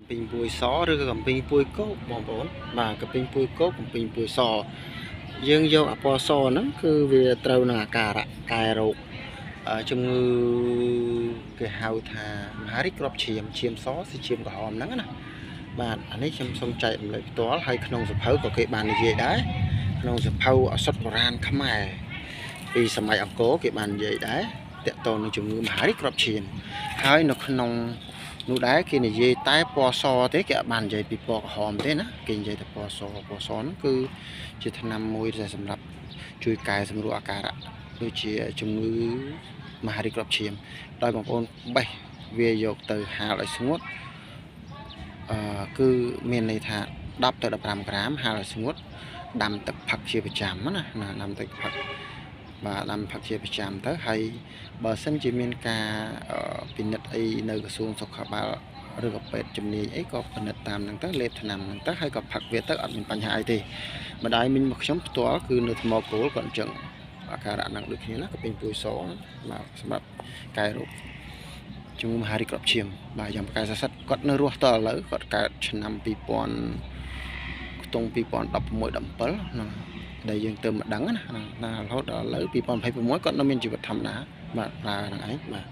ពីងពួយសឬក៏កំពីងពួយគោកបងប្អូន បាទ កំពីងពួយគោក កំពីងពួយស យើងយកអពណ៌សហ្នឹង គឺវាត្រូវនឹងអាការៈកែរោគជំងឺគេហៅថាមហារីកគ្រាប់ឈាម ឈាមស ស៊ីឈាមក្រហមហ្នឹងណា។ បាទ អានេះខ្ញុំសូមចែករំលែកផ្ទាល់ ហើយក្នុងសភៅក៏គេបាននិយាយដែរ ក្នុងសភៅអសត់បុរាណខ្មែរពីសម័យអង្គរ គេបាននិយាយដែរ តកតនឹងជំងឺមហារីកគ្រាប់ឈាម ហើយនៅក្នុងនោះដែរ គេនិយាយតែពណ៌សទេ គេអត់បាននិយាយពីពណ៌ក្រហមទេណា គេនិយាយតែពណ៌ស។ ពណ៌សហ្នឹងគឺជាថ្នាំមួយដែលសម្រាប់ជួយកែសម្រួលអាការៈដូចជាជំងឺមហារីកគ្រាប់ឈាម ដោយបងប្អូនបេះវាយកទៅហាលឲ្យស្ងួត អឺគឺមានន័យថា 10 ទៅ 15 ក្រាម ហាលឲ្យស្ងួត ដាំទឹកផឹកជាប្រចាំណាណា ដាំទឹកផឹក បាទ ដាំផឹកជាប្រចាំទៅ។ ហើយបើសិនជាមានការពិនិត្យអីនៅក្រសួងសុខាភិបាល ឬក៏ពេទ្យជំនាញអី ក៏ពិនិត្យតាមហ្នឹងទៅ លេបថ្នាំហ្នឹងទៅ ហើយក៏ផឹកវាទៅ អត់មានបញ្ហាអីទេ។ ម្ដាយមីងមកខ្ញុំផ្ទាល់ គឺនៅថ្មគោល គាត់អញ្ចឹងអាការៈហ្នឹងដូចគ្នាណា ក៏ពេញពួយស បាទ សម្រាប់កែរោគជំងឺមហារីកគ្រាប់ឈាម បាទ យ៉ាងប្រកែសសិទ្ធ គាត់នៅរស់តឥឡូវ គាត់កើតឆ្នាំ 2000 ខ្ទង់ 2016 17 ហ្នឹងដែលយើងទៅមិនដឹងណាណា រហូតដល់ឥឡូវ 2026 គាត់នៅមានជីវិតធម្មតា បាទ ប្រើហ្នឹងឯង បាទ។